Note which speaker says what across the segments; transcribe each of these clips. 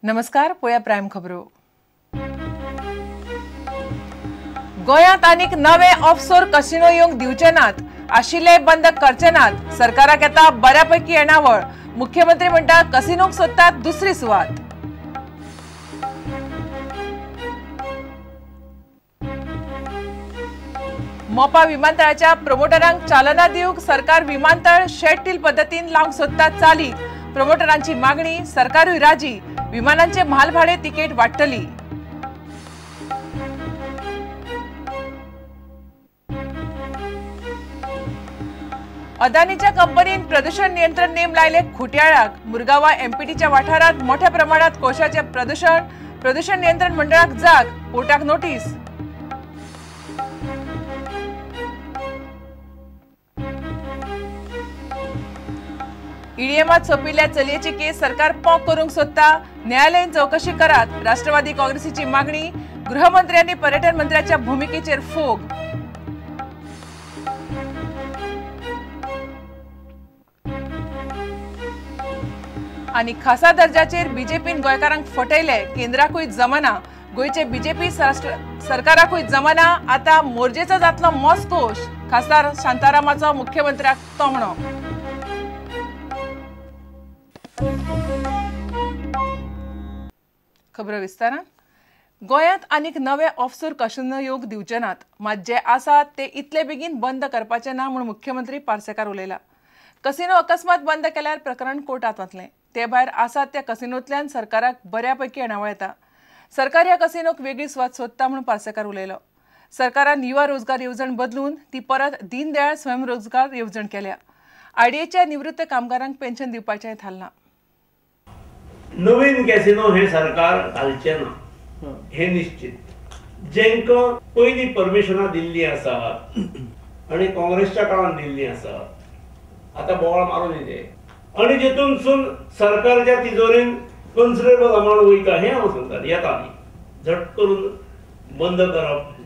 Speaker 1: नमस्कार, पोया प्रायम खबरो. गोंयांत आनीक नवे ऑफशोर कसिनो येवंक दिवचे नात, आशिल्ले बंद करचे नात. सरकाराक येता बऱ्यापैकी येणावळ. मुख्यमंत्री म्हणटा कसिनोक सोदतात दुसरी सुवात. मोपा विमानतळाच्या प्रमोटरांक चालना दिवंक सरकार विमानतळ शेडटील पद्दतीन लावंक सोदता चालीक. प्रमोटरांची मागणी, सरकारूय राजी. विमानांचे म्हालभाडे तिकेट वाडटली. अदानीच्या कंपनीन प्रदूषण नियंत्रण नेम लायले खुटयाळाक. मुरगांवा एमपीटीच्या वाठारांत मोठ्या प्रमाणात कोळशाचे प्रदूषण. प्रदूषण नियंत्रण मंडळाक जाग, कोर्टाक नोटीस. ईडीएमात सोंपिल्ल्या चलयेची केस सरकार पोक करूंक सोदता. न्यायालयीन चवकशी करात, राष्ट्रवादी काँग्रेसीची मागणी. गृहमंत्र्यांनी पर्यटन मंत्र्याच्या भूमिकेचेर फोग. आनी खासा दर्जाचेर बीजेपीन गोंयकारांक फटयले, केंद्राकूय जमना. गोंयचे बीजेपी सरकाराकूय जमना. आतां मोर्जेचो जातलो मॉस्कोश, खासदार शांतारामाचो मुख्यमंत्र्याक तोमणो. खबर विस्तारान. गोंयांत आनीक नवे ऑफशोर कसिनो येवंक दिवचे नात, मात जे आसात ते इतले बेगीन बंद करपाचे ना म्हूण मुख्यमंत्री पार्सेकार उलयला. कसिनो अकस्मात बंद केल्यार प्रकरण कोर्टांत वतलें. ते भायर आसात त्या कसिनोंतल्यान सरकाराक बऱ्यापैकी येणावळ येता. सरकार ह्या कसिनोक वेगळी सुवात सोदता म्हूण पार्सेकार उलयलो. सरकारान युवा रोजगार येवजण बदलून ती परत दीनदयाळ स्वयंरोजगार येवजण केल्या. आयडीएच्या निवृत्त कामगारांक पेन्शन दिवपाचें थारलां.
Speaker 2: नवीन कॅसिनो हे सरकार घालचें ना हे निश्चित. जेंकां पयलीं परमिशनां दिल्लीं आसा आनी काँग्रेसच्या काळान दिल्लीं आसा, आतां बोवाळ मारून येते आनी जेतूनसून सरकारच्या तिजोरीन कन्सिडरेबल अमावंट वयता हें हांव सांगता. येता न्ही झट करून बंद करप.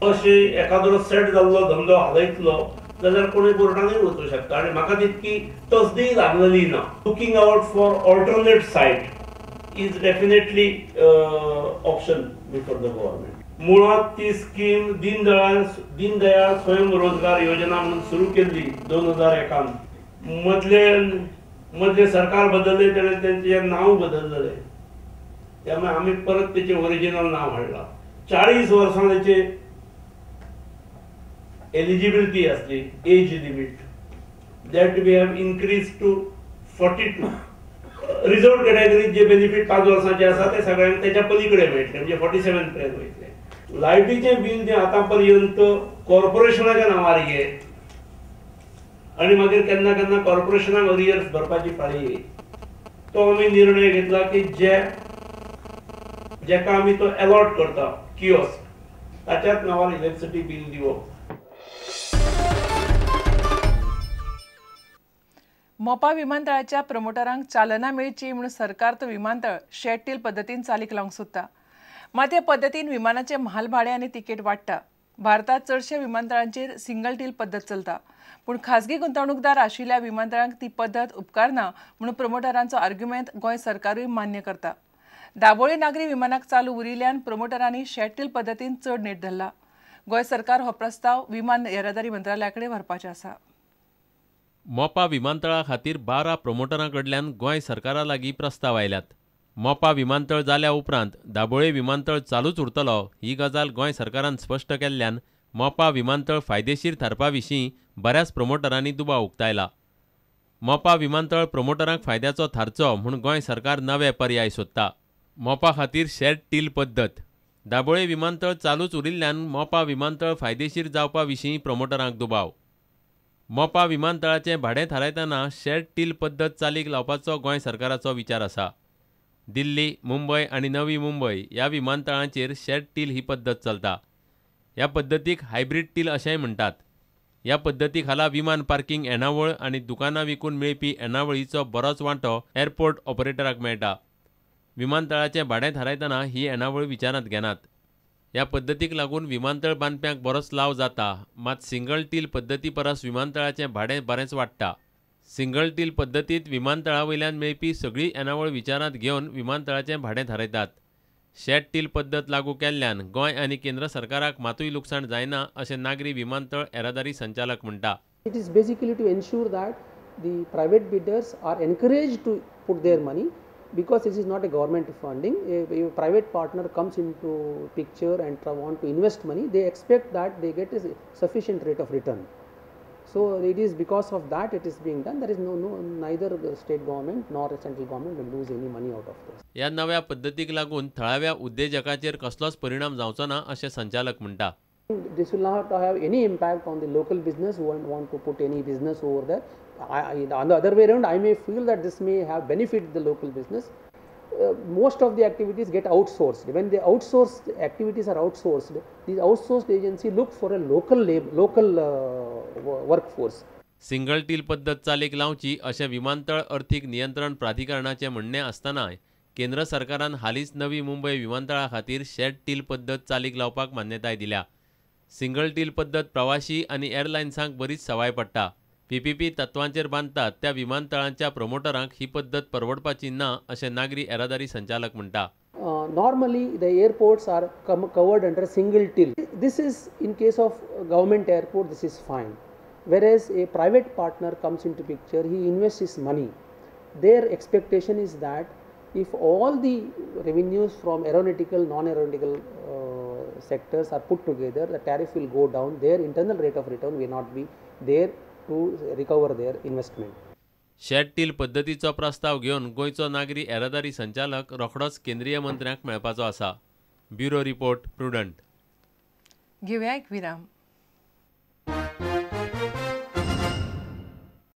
Speaker 2: अशें एखादरो सेट जाल्लो धंदो हालयतलो जाल्यार कोणूय कोर्टानूय वचूं शकता आनी म्हाका तितकी तसदीय लागलेली ना. Looking out for alternate site is definitely option before the government. मुळांत ती स्कीम दीनदयाळ स्वयंरोजगार योजना म्हणून सुरू केल्ली 2001. मदले सरकार बदलले तेणें तेंचें नांव बदललें, त्यामुळे आमी परत तेचें ओरिजिनल नांव हाडलां. 40 वर्सां तेचे एलिजिबिलिटी असली, age limit that we have increase to 42. Reserve कॅटेगरीत J benefit 5 वर्सांचे आसा ते सगळ्यांक तेच्या पलीकडे मेळटले, म्हणजे 47 पर्यंत वयतले. लायटीचें बील जें आतां पर्यंत कॉर्पोरेशनाच्या नांवार ये आनी मागीर केन्ना केन्ना कॉर्पोरेशनाक अरियर्स भरपाची पाळी ये, तो आमी निर्णय घेतला की जे जेका आमी तो अलॉट करता कियोस्क ताच्याच नांवार इलेक्ट्रिसिटी बील दिवप.
Speaker 1: मोपा विमानतळाच्या प्रमोटरांक चालना मेळची म्हूण सरकार तो विमानतळ शेडटील पद्दतीन चालीक लावंक सोदता. मात हे पद्दतीन विमानाचे म्हालभाडे आनी तिकेट वाडटा. भारतांत चडश्या विमानतळांचेर सिंगल टील पद्दत चलता, पूण खासगी गुंतवणूकदार आशिल्ल्या विमानतळांक ती पद्दत उपकारना म्हणून प्रमोटरांचो आर्ग्युमेंत गोंय सरकारूय मान्य करता. दाबोळी नागरी विमानाक चालू उरिल्ल्यान प्रमोटरांनी शेडटील पद्दतीन चड नेट धरला. गोंय सरकार हो प्रस्ताव विमान येरादारी मंत्रालया कडेन व्हरपाचें आसा.
Speaker 3: मोपा विमानतळा खातीर 12 प्रमोटरां कडल्यान गोंय सरकारा लागीं प्रस्ताव आयल्यात. मोपा विमानतळ जाल्या उपरांत दाबोळे विमानतळ चालूच उरतलो ही गजाल गोंय सरकारान स्पश्ट केल्ल्यान मोपा विमानतळ फायदेशीर थारपा विशीं बऱ्याच प्रमोटरांनी दुबाव उक्तायला. मोपा विमानतळ प्रमोटरांक फायद्याचो थारचो म्हूण गोंय सरकार नवे पर्याय सोदता. मोपा खातीर शेड टील पद्दत. दाबोळे विमानतळ चालूच उरिल्ल्यान मोपा विमानतळ फायदेशीर जावपा विशीं प्रमोटरांक दुबाव. मोपा विमानतळाचें भाडें थारायतना शेड टील पद्दत चालीक लावपाचो गोंय सरकाराचो विचार आसा. दिल्ली, मुंबय आनी नवी मुंबय ह्या विमानतळांचेर शेड टील ही पद्दत चलता. ह्या पद्दतीक हायब्रीड टील अशेंय म्हणटात. ह्या पद्दती खाला विमान पार्किंग येणावळ आनी दुकानां विकून मेळपी येणावळीचो बरोच वांटो एअरपोर्ट ऑपरेटराक मेळटा. विमानतळाचें भाडें थारायतना ही येणावळ विचारांत घेनात. ह्या पद्दतीक लागून विमानतळ बांदप्यांक बरोच लाव जाता, मात सिंगल टील पद्दती परस विमानतळाचें भाडें बरेंच वाडटा. सिंगल टील पद्दतींत विमानतळा वयल्यान मेळपी सगळी येणावळ विचारांत घेवन विमानतळाचें भाडें थारायतात. शेट टील पद्दत लागू केल्ल्यान गोंय आनी केंद्र सरकाराक मातूय लुकसाण जायना अशें नागरी विमानतळ येरादारी संचालक म्हणटा.
Speaker 4: It is basically to ensure that the private bidders are encouraged to put their money because this is not a government funding. If a private partner comes into picture and want to invest money, they expect that they get a sufficient rate of return. So it is because of that it is being done. There is no neither the state government nor the central government will lose any money out of this.
Speaker 3: ह्या नव्या पद्दतीक लागून थळाव्या उद्देजकाचेर कसलोच परिणाम जावचो ना अशें संचालक म्हणटा.
Speaker 4: This will not have any impact on the local business who want to put any business over there. On the other way around, I may feel that this may have benefit the local business. Most of the activities get outsourced. When the outsourced activities are outsourced, these outsourced agency look for a local local workforce.
Speaker 3: Single till पद्दत चालीक लावची अशें विमानतळ अर्थीक नियंत्रण प्राधिकरणाचें म्हणणें आसतनाय केंद्र सरकारान हालींच नवी मुंबय विमानतळा खातीर शेट टील पद्दत चालीक लावपाक मान्यताय दिल्या. सिंगल टील पद्दत प्रवाशी आनी एअरलायन्सांक बरीच सवाय पडटा. पीपीपी तत्वांचेर बांदतात त्या विमानतळांच्या प्रमोटरांक ही पद्दत परवडपाची ना अशें नागरी येरादारी संचालक म्हणटा.
Speaker 4: Normally the airports are covered under single till. This is in case of government airport, this is fine. Whereas a private partner comes into picture, he invests his money. Their expectation is that if all the revenues from aeronautical, non-aeronautical sectors are put together, the tariff will go down, their internal rate of return will not be there to recover their investment.
Speaker 3: शेट टील पद्दतीचो प्रस्ताव घेवन गोंयचो नागरी येरादारी संचालक रोखडोच केंद्रीय मंत्र्यांक मेळपाचो आसा. Bureau report, Prudent.
Speaker 1: घेवया एक विराम.